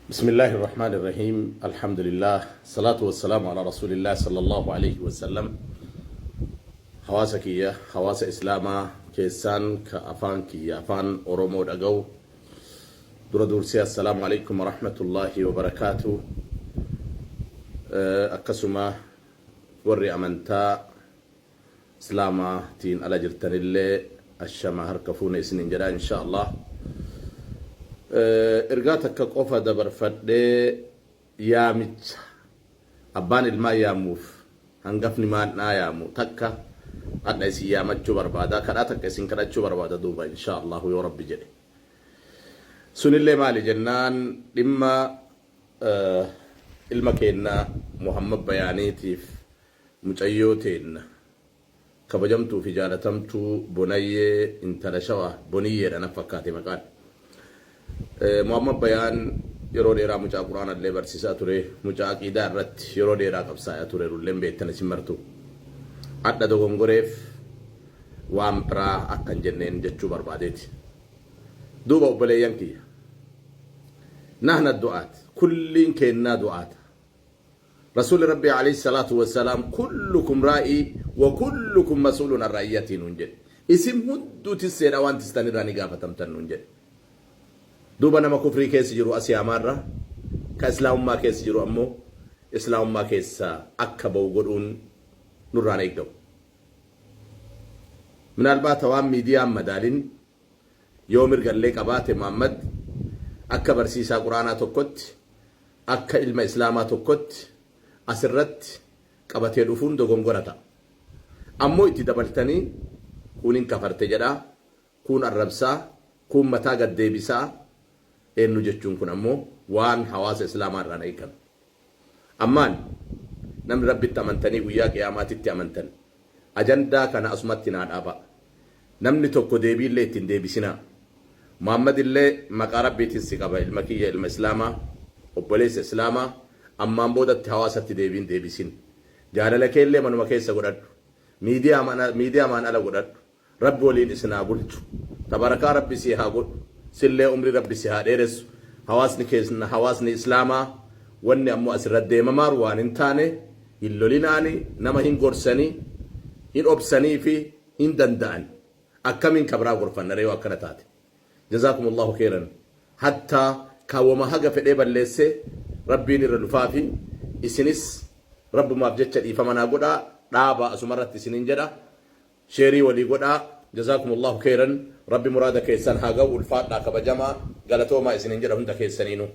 Bismillaahi Rahmaani Rahiim Alhamdulillaah Salaatu wassalaamu ala Rasuulillaah sallallahu alayhi wasallam. Hawaasa kiyya, hawaasa Islaamaa keessaan ka afaan kiyya afaan Oromoo dhaga'u, dura dursee assalaamu alaykum warahmatullaahi wabarakaatu. Akkasuma warri amantaa Islaamaa tiin ala jirtanillee ashama harka fuune isiniin jedha insha Allah. Ergaa takka qofa dabarfadhee, yaamicha abbaan ilmaan yaamuuf hangafni maandhaa yaamu takka hadha isin yaamachuu barbaada, kadhaa takka isin kadhachuu barbaada duuba insha Allah yoo Rabbi jedhe. Sunillee maali jennaan, dhimma ilma keenna Muhammad Bayaaniitiif mucayyoo teenna kabajamtuu fi jaalatamtuu Bonayyee, intala Shawa, Boniyyeedha naf fakkaate maqaan. Muhammad Bayaan yeroo dheeraa mucaa Qur'aanallee barsiisaa ture, mucaa aqiidaa irratti yeroo dheeraa qabsaayaa ture, rulleen beektan isin martuu. Hadha dogongoreef waan biraa akka hin jenneen jechuu barbaadeeti. Duuba obboleeyyan kiyya. Nahna du'aat. Kulliin keennaa du'aata. Rasuulli Rabbii alayhi salaatu wassalaam kullukum raa'ii wa kullukum mas'uulun an ra'iyyatii nuun jedhe. Isin hunduu tisseedha, waan tistan irraa ni gaafatamtan nuun jedhe. Duuba nama kufrii keessa jiru as yaamaarra, ka islaamummaa keessa jiru ammoo islaamummaa keessa akka ba'u godhuun nurraan eeggamu. Minaalbaata waan miidiyaan madaalin yoo mirgallee qabaate, Muhammad akka barsiisaa Quraanaa tokkotti, akka ilma Islaamaa tokkotti asirratti qabatee dhufuun dogongora ta'a. Ammoo itti dabaltanii kuun hin kafarte jedhaa, kuun arrabsaa, kuun mataa gad deebisaa eennu jechuun kun ammoo waan hawaasa Islaamaa irraan eegame. Ammaan namni Rabbitti amantanii guyyaa qiyaamaatitti amantan ajandaa kana asumatti naa dhaabaa. Namni tokko deebiillee itti hin deebisinaa. Muhammad illee maqaa Rabbiitiin si qaba, ilma kiyya, ilma Islaamaa, obboleessa Islaamaa, ammaan boodatti hawaasatti deebii hin deebisin. Jaalala keellee manuma keessa godhadhu. Miidiyaamaan ala godhadhu. Rabbi waliin isin haa bulchu. Ta barakaa Rabbi sii haa godhu. Sillee umrii Rabbi si haa dheeressu. Hawaasni keenya, hawaasni Islaamaa, wanni ammoo asirra deemamaaru waan hin taane, hin lolinaani, nama hin gorsanii, hin obsanii fi hin danda'an. Akkamiin ka biraa gorfanna ree yoo akkana taate? Jazaakumullahu kheyran. Hattaa ka woma haga fedhee balleesse Rabbiin irra lufaafi, isinis Rabbumaaf jecha dhiifama naa godhaa, dhaabaa asumarratti isiniin jedha. Sheerii walii godhaa. Jazaakumullahu kheyran. Rabbi muraada keessan haa ga'u. Ulfaadhaa, kabajamaa, galatoomaa isiniin jedha hunda keessaniinuu.